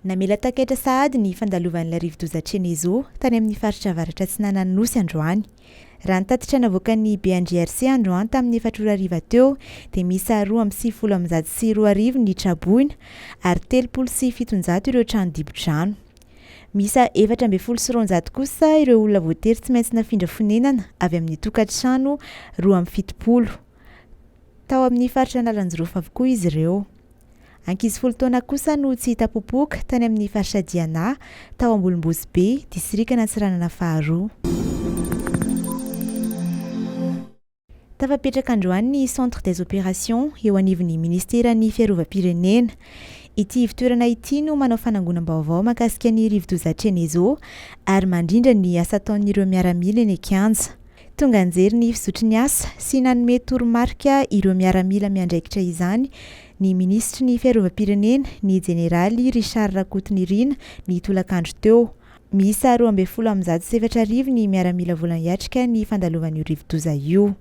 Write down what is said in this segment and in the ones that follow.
Namela takaitra sahady ny fandalovan'ilay rivodoza Cheneso tany amin'ny faritra avaratra atsinanan'ny Nosy androany. Raha ny tatitra navoakan'ny BNGRC androany tamin'ny efatra ora hariva teo dia miisa 2192 ny traboina ary 730 ireo trano dibo-drano. Miisa 214 kosa ireo olona voatery tsy maintsy nafindra fonenana avy amin'ny tokantrano 72. Tao amin'ny faritra Analanjirofo avokoa izy ireo. Ankizy folo taona kosa no tsy hita popoka tany amin'ny faritra Diana, tao Ambolombosibe, distrikan'Antsiranana faharoa. Tafapetraka androany ny Centre des opérations eo anivon'ny minisiteran'ny Fiarovam-pirenena. Ity ivontoerana ity no manao fanangonam-baovao mahakasika ny rivodoza Cheneso ary mandrindra ny asa ataon'ireo miaramila eny an-kianja. Tonga nijery ny fizotry ny asa sy nanome toromarika ireo miaramila miandraikitra izany ny minisitry ny Fiarovam-pirenena, ny jeneraly Richard Rakotonirina, ny tolakandro teo. Miisa 140 ny miaramila vola hiatrika ny fandalovan'io rivodoza io.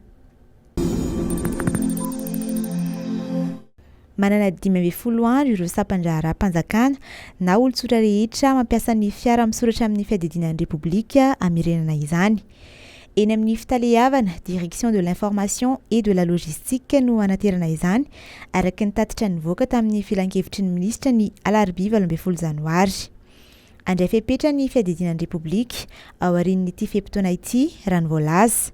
Manana 15 andro ireo sampan-draharaham-panjakana na olon-tsotra rehetra mampiasa ny fiara misoratra amin'ny fiadidiana ny Repoblika hamerenana izany. Eny amin'ny fitaleavana, Direction de l'information et de la logistique, no hanaterana izany, araka ny tatitra nivoaka tamin'ny filankevitry ny minisitra ny alarobia 18 janoary. Handray fepetra ny fiadidiana ny Repoblika aorian'ity fe-potoana ity, raha ny voalaza.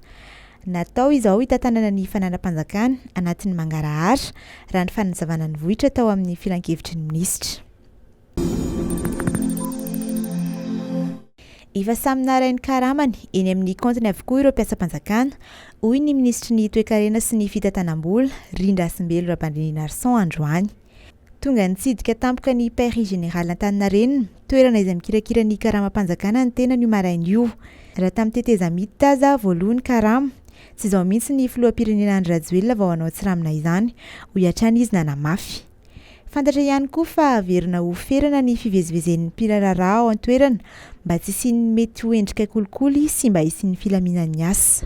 Natao izao hitantanana ny fananam-panjakana anatin'ny mangarahara, raha ny fanazavana nivoitra tao amin'ny filankevitry ny minisitra. Efa samy naharay ny karamany eny amin'ny kaontiny avokoa ireo mpiasam-panjakana, hoy ny minisitry ny Toekarena sy ny fitantanam-bola, Rindra Hasimbelo Rabandrianarison androany. Tonga nitsidika tampoka ny Paierie Générale Antaninarenina, toerana izay mikirakira ny karamam-panjakana ny tenany io maraina io. Raha tamin'ny tetezamita aza voaloa ny karama, tsy izao mihitsy ny filoham-pirenena Andry Rajoelina vao hanao tsiramina izany, hoy hatrany izy nanamafy. Fantatra ihany koa fa averina ho ferana ny fivezivezen'ny mpiraraharaha ao an-toerana mba tsy hisian'ny mety ho endrika kolikoly sy mba hisian'ny filaminan'ny asa.